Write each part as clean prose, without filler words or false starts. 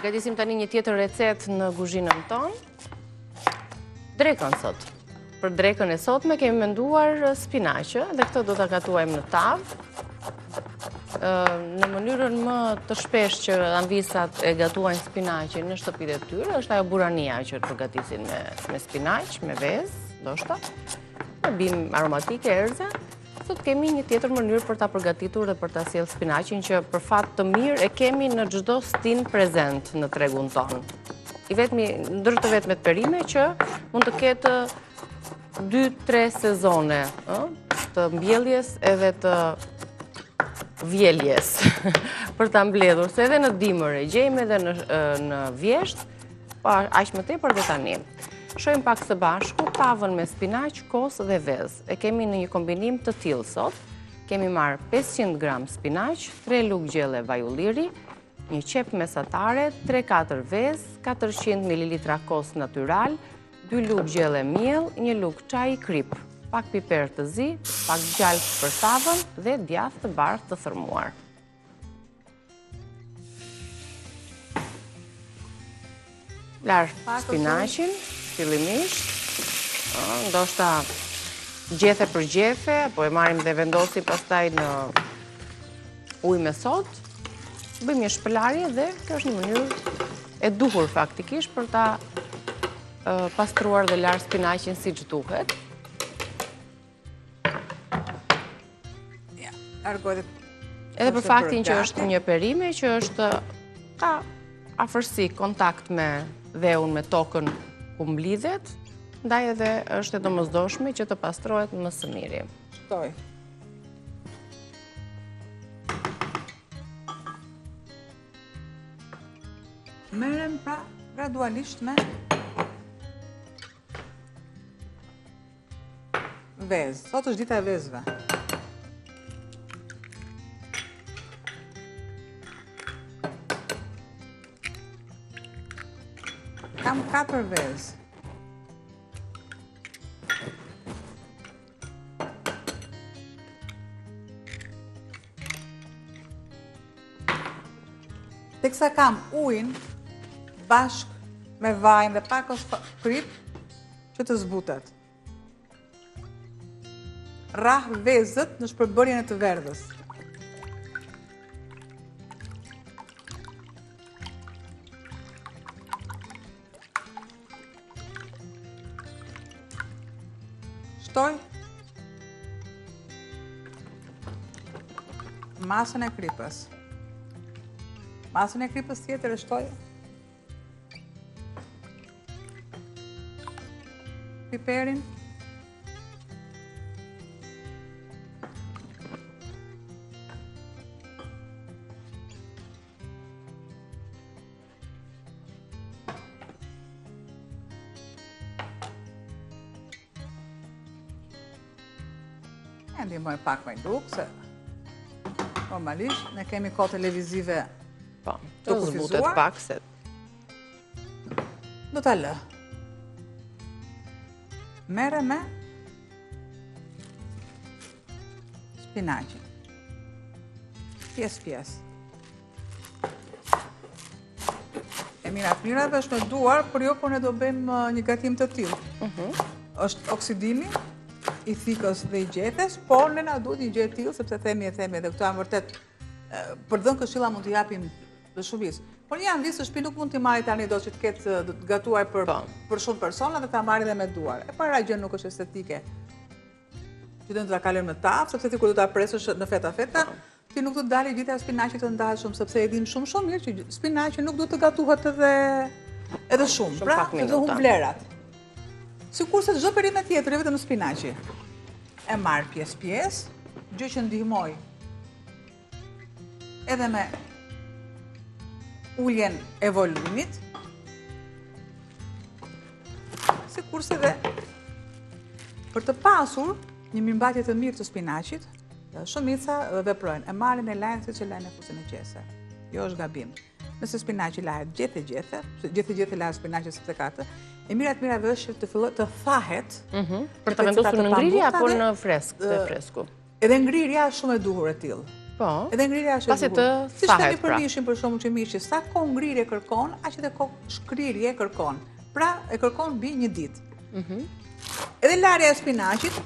Përgatisim tani një tjetër recetë në kuzhinën tonë. Drekën sot. Për drekën e sotme kemi menduar spinaqe dhe këtë do ta gatuajmë në tavë. Në mënyrën më të shpeshtë që amvisat e gatuajnë spinaqin në shtëpitë e tyre, është ajo burania që përgatisin me, me spinaq, me vezë, ndoshta, me bimë aromatike, erëza. Sot kemi një tjetër mënyrë për ta përgatitur dhe për ta sjellë spinaqin që për fat të mirë e kemi në çdo stinë prezent në tregun tonë. I vetmi, ndër të vetmet perime që mund të ketë 2-3 sezone ë, të mbjelljes edhe të vjeljes për ta mbledhur, se edhe në dimër e gjejmë edhe në, në vjeshtë, po aq më tepër dhe tani. Shohim pak së bashku tavën me spinaq, kos dhe vezë. E kemi në një kombinim të tillë sot. Kemi marrë 500 gram spinaq, 3 lugë gjelle vaj ulliri, një qepë mesatare, 3-4 vezë, 400 ml kos natyral, 2 lugë gjelle miell, një lugë çaji kripë, pak piper të zi, pak gjalpë për tavën dhe djathë të bardhë të thërmuar. Larë spinaqin, fillimisht, ndoshta gjethe për gjethe, po e marrim dhe vendosim pastaj në ujë me sodë, bëjmë një shpëlarje dhe kjo është një mënyrë e duhur faktikisht për ta pastruar dhe larë spinaqin siç duhet. Ja, largoj dhe Edhe për faktin që është një perime që është ka afërsi kontakt me dheun, me tokën ku mblidhet, ndaj edhe është e domosdoshme që të pastrohet më së miri. Shtoj. Merrem pra gradualisht me Vezë. Sot është dita e vezëve. Kam 4 vezë. Teksa kam ujin bashkë me vajin dhe pak kripë që të zbutet. Rrah vezët në shpërbërjen e të verdhës. Shtoj masën e kripës. Masën e kripës tjetër e shtoj Piperin. E ndihmoj pak me lugë, se normalisht ne kemi kohë televizive po, të zbutet pak se Do ta lë. Merrem me spinaqin. Pjesë, pjesë. E mira e të mirave është me duar, por jo por ne do bëjmë një gatim të tillë. Mhm. është oksidimi i thikës dhe i gjethes, por ne na duhet një gjë e tillë, sepse themi e themi dhe këto janë vërtet për dhënë këshilla mund të japim dhe shumicë. Por një amvisë në shtëpi nuk mund t'i marrë tani do që të ketë të gatuar për, po. për shumë persona dhe ta marrë dhe me duar. E para gjë nuk është estetike. Që do të ta kalojmë në tavë, sepse ti kur do ta presësh në feta feta, po. ti nuk do të dali gjitha spinaqi të ndahet shumë, sepse e dim shumë shumë mirë që spinaqi nuk duhet të gatuhet edhe edhe shumë. Pra, të do humb vlerat. Sikurse çdo perime tjetër, jo vetëm spinaqi. E marr pjesë pjesë, gjë që ndihmoj edhe me uljen e volumit, sikurse dhe për të pasur një mirëmbajtje të mirë të spinaqit, shumica veprojnë, e marrin e lajnë siç e lajnë e fusin në qese. Jo është gabim. Nëse spinaqi lahet gjethe gjethe, gjethe gjethe lahet spinaqi sepse ka të, e mira e të mirave është që të fillojë të thahet. Mhm. Për të vendosur në ngrirje apo në fresk, të fresku? Edhe ngrirja është shumë e duhur e tillë. Po. Edhe ngrirja është e duhur. Pasi të thahet, pra. për mishin për shembull që mishi sa kohë ngrirje kërkon, aq edhe kohë shkrirje kërkon. Pra e kërkon mbi një ditë. Mhm. Edhe larja e spinaqit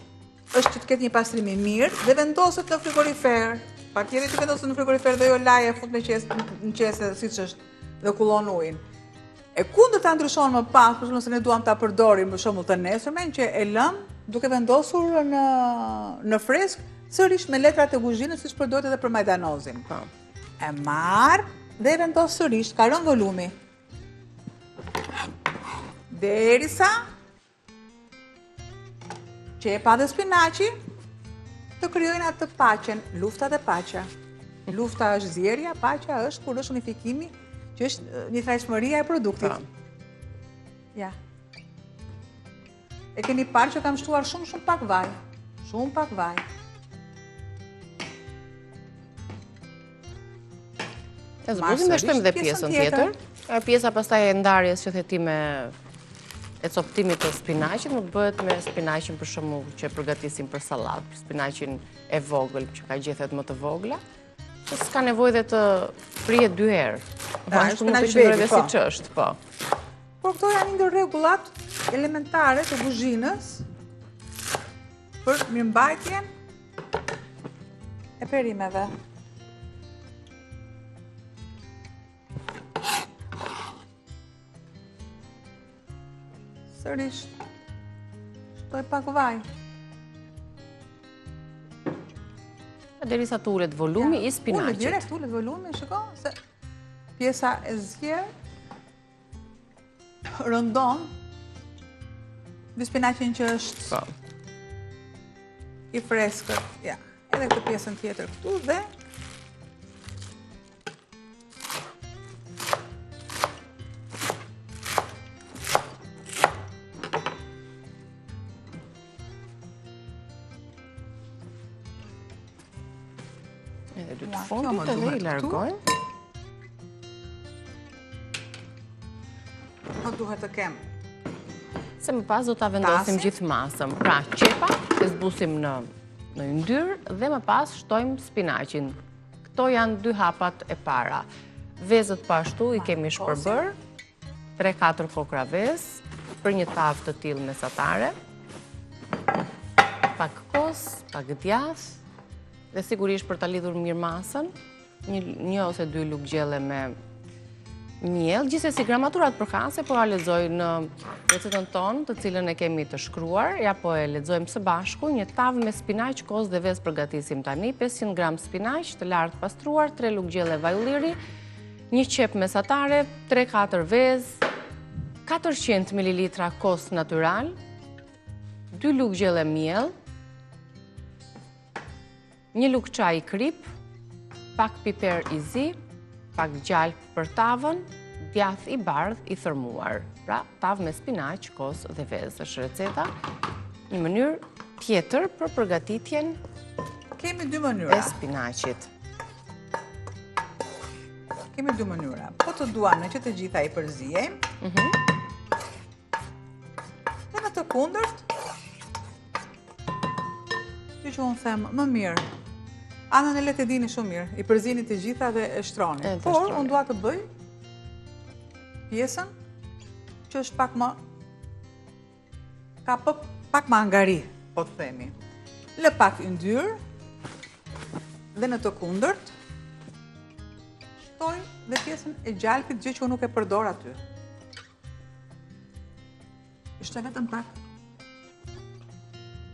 është që të ketë një pastrim i mirë dhe vendoset në frigorifer. Patjetër që vendoset në frigorifer dhe jo laje e fut në qese, në qese siç është dhe kullon ujin. E kundërta ndryshon më pas, për shembull nëse ne duam ta përdorim për shembull të nesërmen që e lëmë duke vendosur në në fresk, sërish me letrat e kuzhinës siç përdoret edhe për majdanozin. Po. E marr dhe e vendos sërish, ka rënë volumi. Derisa Qepa dhe spinaqi të krijojnë atë paqen, lufta dhe paqja. Lufta është zierja, paqja është kur është unifikimi, që është njëtrajtshmëria e produktit. Po. Ja. E keni parë që kam shtuar shumë shumë pak vaj. Shumë pak vaj. E zbutim dhe shtojmë dhe pjesën tjetër. E pjesa pastaj e ndarjes që the ti me e coptimit të spinaqit, mund të bëhet me spinaqin për shembull që përgatisim për sallatë, për spinaqin e vogël që ka gjethet më të vogla, që s'ka nevojë dhe të prihet dy herë. Po ashtu mund të qëndrojë dhe po. siç është, po. Por këto janë ndër rregullat elementare të kuzhinës për mirëmbajtjen e perimeve. Sërish, shtoj pak vaj. Derisa të ulet volumi i spinaqit. Ulet, direkt ulet volumi, shiko, se pjesa e zier rëndon mbi spinaqin që është po. i freskët. Ja, edhe këtë pjesën tjetër këtu dhe Edhe dy të fundit edhe i largojmë. Më duhet të kem. Se më pas do ta vendosim gjithë masën. Pra, qepa e zbusim në në yndyrë dhe më pas shtojmë spinaqin. Këto janë dy hapat e para. Vezët po ashtu i kemi shpërbërë, 3-4 kokrra vezë, për një tavë të tillë mesatare. Pak kos, pak djathë, dhe sigurisht për ta lidhur mirë masën, një, një ose dy lugë gjelle me miell, gjithsesi gramaturat përkatëse po jua lexoj në recetën tonë, të cilën e kemi të shkruar, ja po e lexojmë së bashku, një tavë me spinaq, kos dhe vezë përgatisim tani, 500 gram spinaq të larë të pastruar, 3 lugë gjelle vaj ulliri, një qepë mesatare, 3-4 vezë, 400 ml kos natyral, 2 lugë gjelle miell, Një lugë çaji kripë, pak piper i zi, pak gjalpë për tavën, djathë i bardhë i thërmuar. Pra, tavë me spinaq, kos dhe vezë. Është receta një mënyrë tjetër për përgatitjen Kemi dy mënyra. e spinaqit. Kemi dy mënyra. Po të duam ne që të gjitha i përziejmë. Mhm. Dhe në të kundërt, Që që unë them, më mirë, anën e lehtë e dini shumë mirë, i përzini të gjitha dhe e shtroni. Por, unë dua të bëj pjesën që është pak më, ka pak më angari, po të themi. Lë pak yndyrë dhe në të kundërt, shtoj dhe pjesën e gjalpit, gjë që unë nuk e përdor aty. Është vetëm pak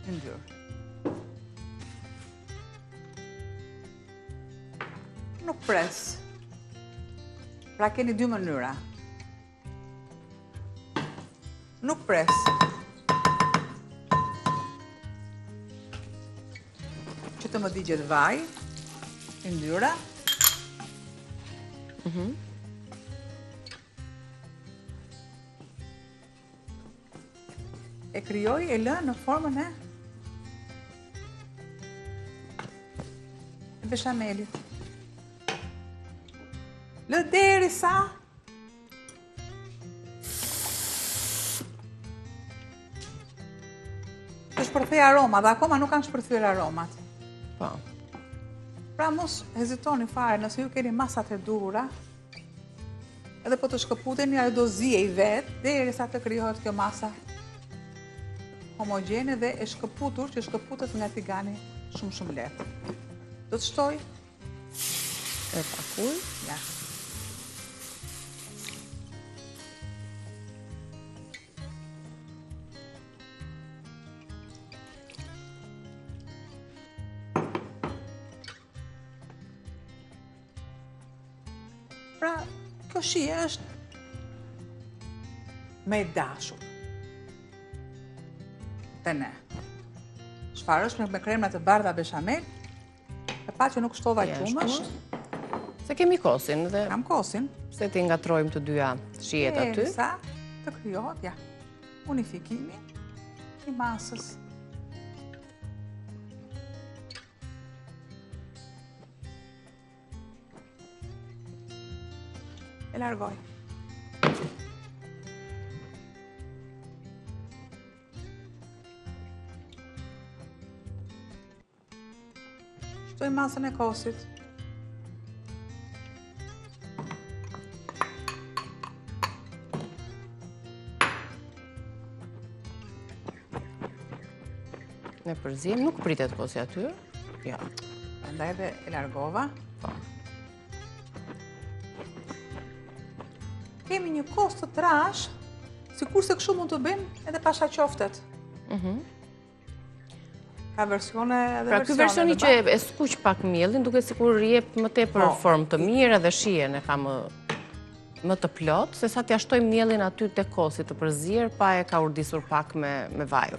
yndyrë. Nuk pres. Pra keni dy mënyra. Nuk pres. Që të më digjet vaj, yndyra. Mhm. E krijoj e lë në formën e beshamelit. Lë derisa të shpërthejë aroma, dhe akoma nuk kanë shpërthyer aromat. Po. Pra mos hezitoni fare nëse ju keni masat e duhura, edhe po të shkëputeni, ajo do ziejë vetë, derisa të krijohet kjo masa homogjene dhe e shkëputur, që shkëputet nga tigani shumë shumë lehtë. Do të shtoj e pak ujë. Ja. Pra, kjo shije është më e dashur. Te ne. Çfarë është me kremra të bardha beshamel? E pa që nuk shtova qumësht. Se kemi kosin dhe... Kam kosin. Se t'i ngatërrojmë të dyja shijet aty. Sa të krijohet, ja, unifikimi i masës. E largoj. Shtoj masën e kosit. Ne përziejmë, nuk pritet kosi aty. Jo. Prandaj dhe e largova. Po. Kemi një kos të trashë, sikurse kështu mund të bëjmë edhe pashaqoftet. Mhm. Ka versione edhe pra, versione. Pra ky versioni që e skuq pak miellin, duket sikur jep më tepër po. formë të mirë edhe shijen e ka më më të plotë, se sa t'ia shtojmë miellin aty te kosi të përzier, pa e kaurdisur pak me, me vaj.